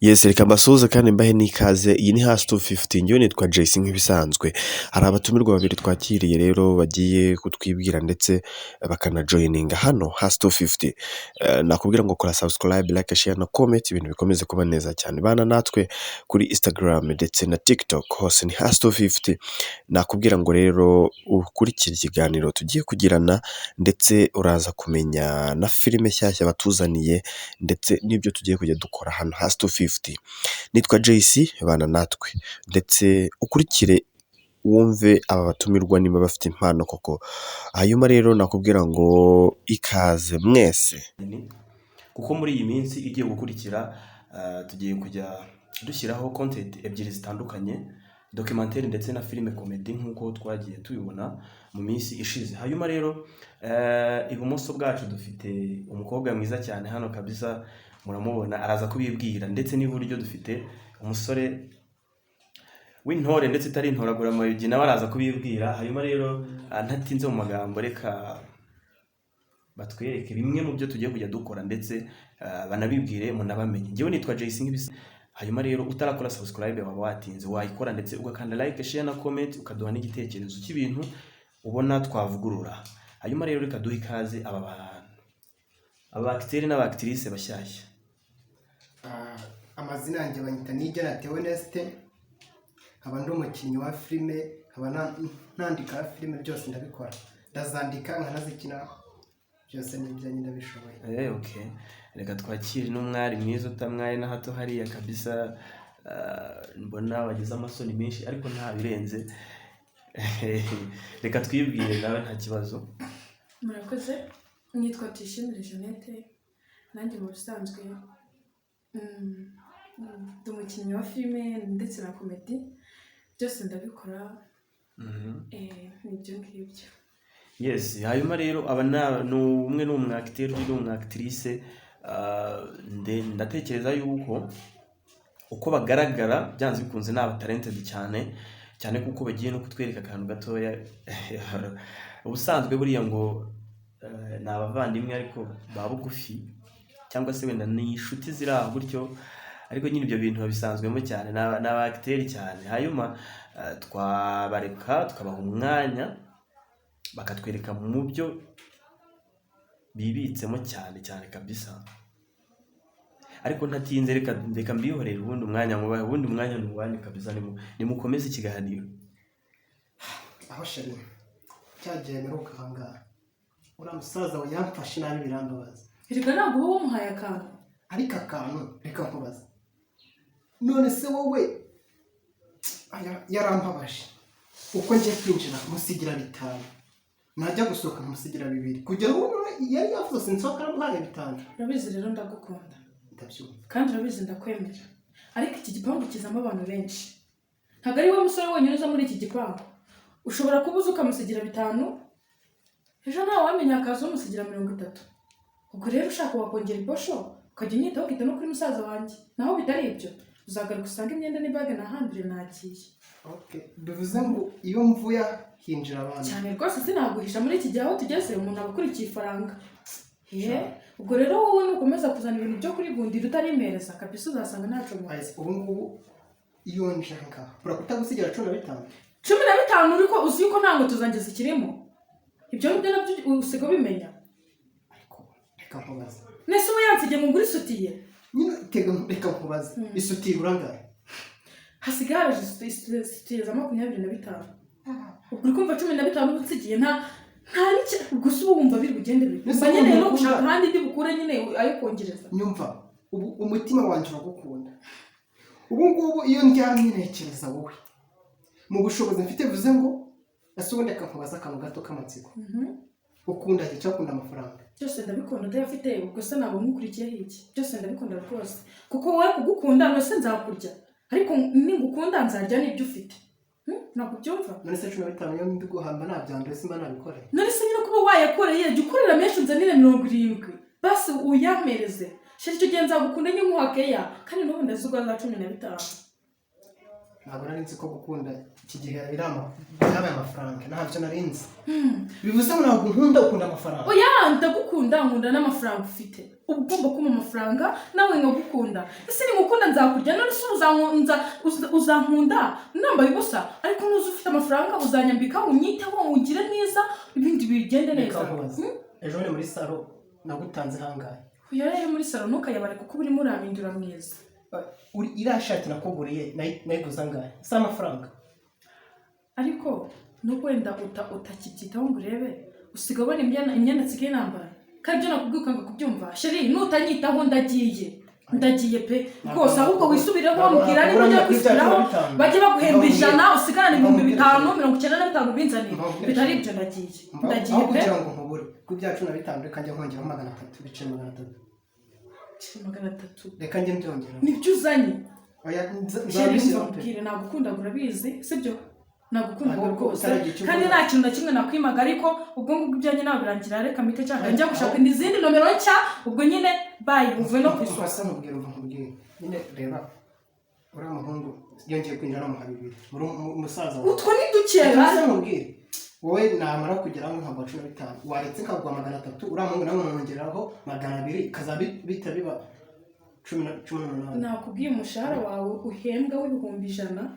Yes, reka mbasuhuze kandi mbahe n'ikaze. Iyi ni Hasi 250, njyewe nitwa Jayc nk'ibisanzwe. Hari abatumirwa babiri twakiriye rero bagiye kutwibwira ndetse bakanajoininga hano Hasi 250. Nakubwira ngo kora subscribe, like, share na comment, ibintu bikomeze kuba neza cyane. Bana natwe kuri Instagram ndetse na TikTok, hose ni Hasi 250. Nakubwira ngo rero ukurikire ikiganiro tugiye kugirana, ndetse uraza kumenya na filime nshyashya batuzaniye ndetse n'ibyo tugiye kujya dukora hano Hasi 250. Nitwa Jayc, bana natwe ndetse ukurikire wumve aba batumirwa niba bafite impano koko. Hanyuma rero nakubwira ngo ikaze mwese. Kuko muri iyi minsi igiye gukurikira tugiye kujya dushyiraho content ebyiri zitandukanye, documentaire ndetse na filime comedy, nk'uko twagiye tubibona mu minsi ishize. Hanyuma rero ibumoso bwacu dufite umukobwa mwiza cyane hano kabisa, muramubona, araza kubibwira, ndetse n'iburyo dufite umusore w'intore ndetse itari intoraguramayugi, nawe araza kubibwira. Hanyuma rero ntatinze mu magambo, reka batwereke bimwe mu byo tugiye kujya dukora ndetse banabibwire munabamenye. Njyewe nitwa Jayc nk'ibisa. Hanyuma rero utarakora subscribe waba watinze, wayikora ndetse ugakanda like, share na comment, ukaduha n'igitekerezo cy'ibintu ubona twavugurura. Hanyuma rero reka duhe ikaze aba bantu, aba acteur n'aba actrice bashyashya. Amazina yanjye banyita Nigena Theoneste, nkaba ndi umukinnyi wa filime, nkaba nandika filime, byose ndabikora, ndazandika nkanazikina, byose ni ibyanjye, ndabishoboye. Okay, reka twakire n'umwari mwiza utamwaye na hato hariya kabisa. Mbona wagize amasoni menshi ariko nta birenze. Reka twibwire nawe, nta kibazo. Murakoze, nitwa Tuyishimire Jeannette. Nanjye mu bisanzwe ndi umukinnyi wa filime ndetse na comedy, byose ndabikora. Ni ibyo ngibyo. Yes, hanyuma rero aba ni umwe ni umwacteur, undi ni umwactrice. Ndatekereza yuko uko bagaragara byanze bikunze ni aba talented cyane cyane, kuko bagiye no kutwereka akantu gatoya. Ubusanzwe buriya ngo ni abavandimwe ariko ba bugufi, cyangwa se wenda ni inshuti ziri aho gutyo, ariko nyine ibyo bintu babisanzwemo cyane, ni aba acteur cyane. Hanyuma twabareka tukabaha umwanya bakatwereka mu byo bibitsemo cyane cyane kabisa. Ariko ntatinze, reka mbihorere, ubundi umwanya mubahe, ubundi umwanya ni uwanyu kabisa. Nimukomeze ikiganiro. Aho chérie, cya gihe mperuka aha ngaha, uriya musaza we yamfashe nabi, birambabaza. Erega ntabwo uba wamuhaye akantu. Ariko akantu, reka nkubaze, none se wowe yarambabaje. Uko ngiye kwinjira musigira 5, najya gusohoka nkamusigira 2, kugera ubu yari yavuze sinsohoka aramuhaye 5. Urabizi rero ndagukunda. Ndabyumva. Kandi urabizi ndakwemera, ariko iki gipangu kizamo abantu benshi, ntabwo ari wowe musore wenyine uza muri iki gipangu. Ushobora kuba uzi ukamusigira 5, ejo ntawe wamenya hakaza umusigira 30. Ubwo rero ushaka wakongera iposho, ukajya unyitaho, ukita no kuri musaza wanjye. Naho bitari ibyo, uzagaruka usange imyenda n'ibag nahambire nagiye. Okay. Bivuze ngo iyo mvuye hinjira abandi? Cyane rwose, sinaguhisha, muri iki gihe aho tugeze umuntu aba akurikiye ifaranga. Ye, ubwo rero wowe nukomeza kuzana ibintu byo kurigundira utarimereza kabisa, uzasanga ntacyo nkora. Guys, ubu ngubu iyo nje aha ngaha bura kutagusigira 15. 15, uriko uzi yuko nta nkweto zanjye zikirimo. Ibyo ngibyo nabyo usiga ubimenya. Ariko reka nkubaze. Nese uba yansigiye ngo ngure isutiye? Nyine tega, reka nkubaze. Isutiye urangaye? Hasigaye haraje isutiye za 25. Ubwo uri kumva 15 uba unsigiye nta n'icyo gusa, uba wumva biri bugende bite? Mbese Mba nkeneye no ubu gushaka ahandi ndi bukure nyine ayo kongereza. Nyumva, ubu umutima wanjye uragukunda. Ubu ngubu iyo ndyamye ntekereza wowe. Mu bushobozi mfite, bivuze ngo ese ubundi reka nkubaze akantu gato k'amatsiko. Ukunda iki cyangwa ukunda amafaranga? Byose ndabikunda. Utayafite ubwo se ntabwo nkukurikiyeho iki? Byose ndabikunda rwose, kuko wowe kugukunda nose nzakurya, ariko ningukunda nzarya n'ibyo ufite. Ntabwo ubyumva? None se 15 iyo mbiguhamba nabyanduye, simba nabikoreye? None se nyine kuba wayakoreye, jya ukorera menshi unzanire 70 basi uyampereze. Shira icyo gihe nzagukunda nyine nkuha keya, kandi n'ubu ndazigura za 15. Ntabwo nari nzi ko gukunda iki gihe biri byabaye amafaranga. Ntabyo nari nzi. Bivuze ngo ntabwo nkunda, ukunda amafaranga? Oya, ndagukunda, nkunda n'amafaranga ufite. Uba ugomba kumpa amafaranga nawe nkagukunda. Ese ningukunda nzakurya? None se uzankunda nambaye ubusa? Ariko nuza ufite amafaranga uzanyambika, unyiteho, ungire neza, ibindi bigende neza. Reka nkubaze, ejo ni muri salon nagutanze hangahe? Oya rero, muri salon ntukayabare kuko uba urimo urampindura mwiza. Iriya shati nakuguriye nayiguze angahe? Si amafaranga? Ariko nubwo wenda utakibyitaho ngo urebe, usigaye ubona imyenda nsigaye nambara, kandi ibyo nakubwiye ukanga kubyumva. Chéri, nutanyitaho ndagiye, ndagiye pe rwose. Ahubwo wisubireho, mbwira niba ujya kwisubiraho, bajye baguhemba 100, usigarane 5000, 95 ubinzanire. Bitari ibyo ndagiye, ndagiye Aho pe. kugira ngo nkubure ku bya 15, reka njye nkongeraho 300, bice 300. 300? Reka njye mbyongeraho. Nibyo uzanye? Oya, Chéri, nzabishyiraho pe. mbwire, nagukundaga urabizi, sibyo? Nagukundaga Ahubwo rwose, utaragira icyo kandi uvuga. nta kintu na kimwe nakwimaga. Ariko ubwo ngubwo ibyanjye nawe birangira. Reka mpite cyangwa njya gushaka izindi nomero nshya. Ubwo nyine bayi, uvuye no ku isoko. Umva se nkubwire, umva nkubwire nyine, reba uriya muhungu yongeye kwinjira namuha 2, musaza wawe. Utwo ni dukera. Ese nkubwire, wowe namara kugeraho nkaguha 15, waretse nkaguha 300, uriya muhungu nawe nkamwongeraho 200, bikaza bihita biba 18. Nakubwiye, umushahara wawe uhembwa w'100,000,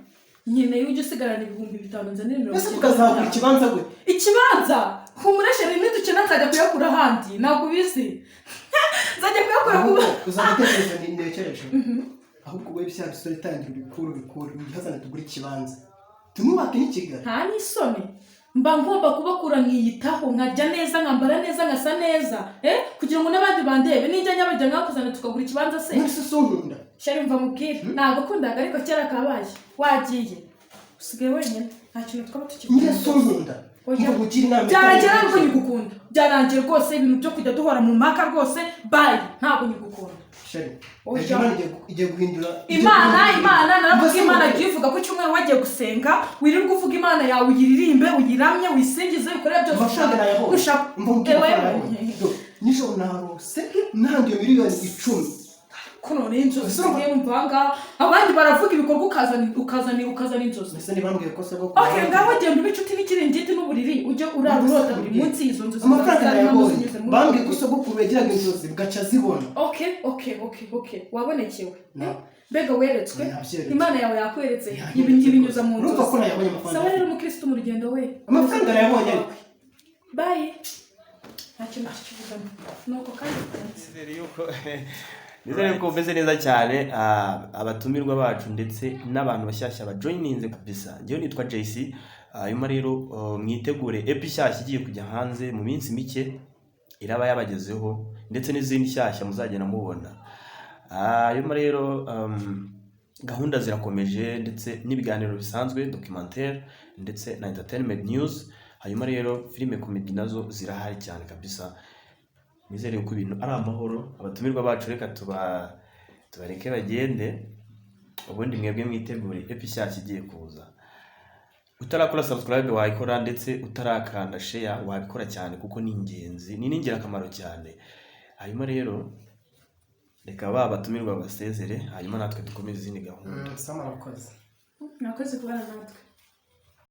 nkeneye ujye usigarana 5000, nzanire mirongo Ese icyenda tukazagura na bitanu. ikibanza gute? Ikibanza? Humura chéri, nidukena nzajya kuyakura ahandi. Ntabwo ubizi, nzajya kuyakura ku Ahubwo uzagutekereza ntekereje, ahubwo wowe bya bisore tangira ubikure, ubikure, ubihazane, tugure ikibanza, tumwubake n'i Kigali. Nta n'isoni, mba ngomba kubakura nkiyitaho, nkarya neza, nkambara neza, nkasa neza, kugira ngo n'abandi bandebe. Nijya nyabajya nkakuzana tukagura ikibanza se? None se si unkunda? Chéri, mva mubwire, ntabwo ariko kera kabaye, wagiye usigaye wenyine, nta kintu twaba Nyine tukikunda. si unkunda? Oya. Ngo ugire inama. Byarangiye, ntabwo nyigukunda, byarangiye rwose. Ibintu byo kujya duhora mu mpaka rwose, bayi, ntabwo nyigukunda. Chéri, Oya. Imana igiye guhindura, igiye Imana, guhindura. Imana naravuga. Mbese Imana agiye ivuga ku cyumweru wagiye gusenga, wirirwa uvuga Imana yawe, uyiririmbe, uyiramye, wisingize, ukore byose. Amafaranga nayabonye. Ushaka Mva mbwira, Ewe, amafaranga nayabonye. Do, nijoro narose ntangiye miliyoni 10. Ko none inzozi zigiye mu ngaha, abandi baravuga ibikorwa, ukazana inzozi. Ese ntibambwiye ko se bwo Okay, ngaho genda ube inshuti n'ikiringiti n'uburiri, ujye urara urota buri munsi izo nzozi. Amafaranga zawe nayabonye. zinyuze muri Bambwiye ko ubwo buriri. sogokuru yagiraga inzozi bugaca azibona. Okay, wabonekewe. Na. Mbega weretswe! Nabyeretswe. Imana yawe yakweretse. Yanyeretse Ibi ngibi binyuza mu Urumva ko nzozi. nayabonye amafaranga. Sawa rero, umukristo mu rugendo we. Amafaranga nayabonye ariko. Bayi, nta kintu kikivugamo nuko kandi kunze. Nizere yuko umeze neza cyane, abatumirwa bacu ndetse n'abantu bashyashya bajoyininze kabisa. Njyewe nitwa JC. Hanyuma rero mwitegure EP nshyashya igiye kujya hanze mu minsi mike, iraba yabagezeho, ndetse n'izindi nshyashya muzagenda mubona. Hanyuma rero gahunda zirakomeje, ndetse n'ibiganiro bisanzwe, documentaire ndetse na entertainment news. Hanyuma rero filime comedy nazo zirahari cyane kabisa. Nizere ko ibintu ari amahoro. Abatumirwa bacu reka tubareke bagende, ubundi mwebwe mwitegure EP nshyashya igiye kuza. Utarakora subscribe wayikora, ndetse utarakanda share wabikora cyane, kuko ni ingenzi, ni n'ingirakamaro cyane. Hanyuma rero reka ba batumirwa basezere, hanyuma natwe dukomeze izindi gahunda. Sama, murakoze. Mwakoze kubana natwe.